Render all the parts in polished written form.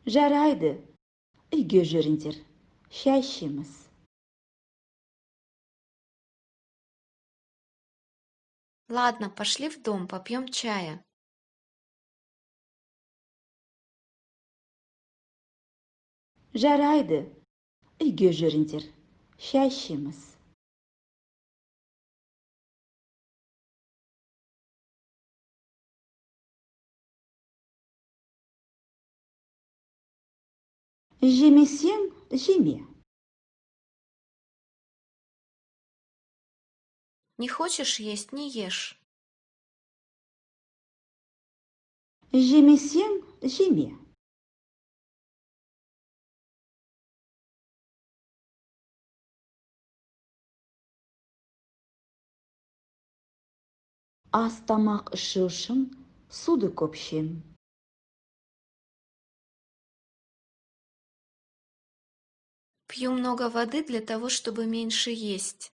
Жарайды, үйге жүріңдер, шай ішеміз. Ладно, пошли в дом, попьем чая. Жарайды, үйге жүріңдер, шай ішеміз. Жемесең, жеме. Не хочешь есть — не ешь. Жемесең, жеме. Аз тамақ ішу үшін суды көп ішем. Пью много воды для того, чтобы меньше есть.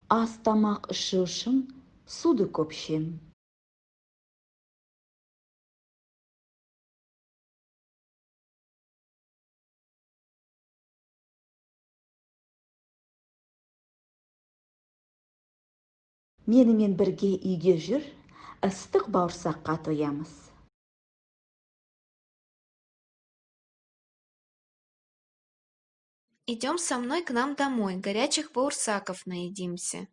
Аз тамақ ішу үшін суды көп ішем. Менімен бірге үйге жүр, ыстық бауырсаққа тоямыз. Идем со мной к нам домой, горячих баурсаков наедимся.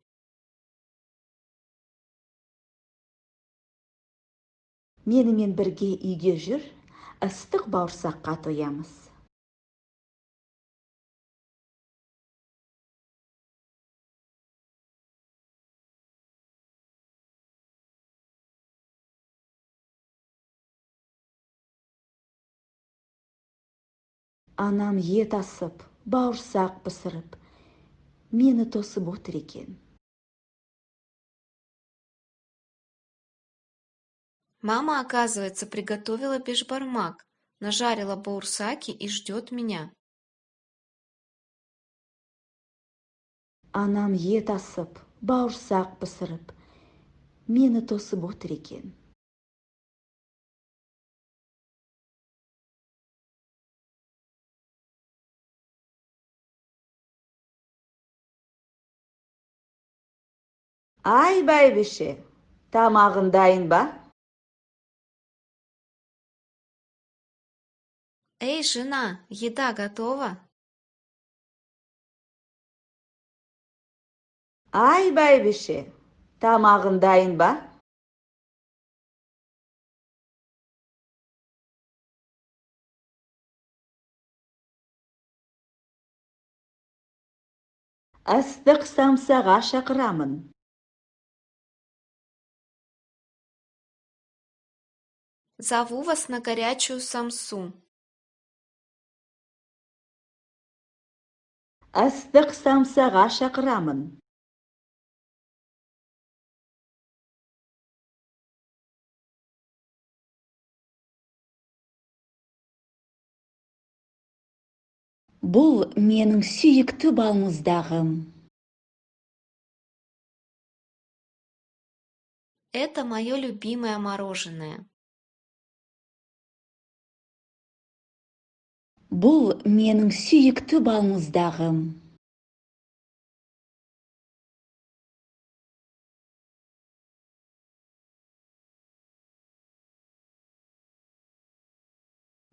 Менімен бірге үйге жүр, ыстық бауырсаққа тоямыз. Анам ет асып, бауырсақ пісіріп, мені тосып отыр екен. Мама, оказывается, приготовила бешбармак, нажарила баурсаки и ждет меня. Анам ет асып, бауырсақ пісіріп, мені тосып отыр екен. Ай, бәйбіше, тамағың дайын ба? Эй, жена, еда готова? Ай, бәйбіше, тамағың дайын ба? Ыстық самсаға шақырамын. Зову вас на горячую самсу. Ыстық самсаға шақырамын. Бұл менің сүйікті балмұздағым. Это мое любимое мороженое. Бұл менің сүйікті балмұздағым.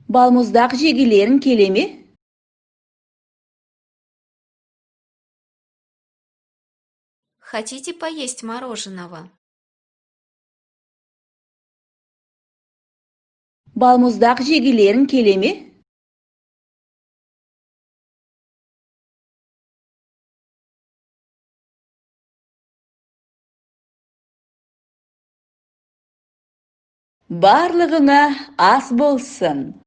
Балмұздақ жегілерің келе ме? Хотите поесть мороженого? Балмұздақ жегілерің келе ме? Барлығыңа ас болсын.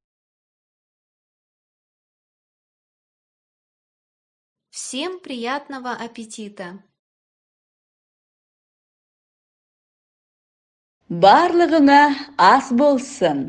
Всем приятного аппетита! Барлығыңа ас болсын.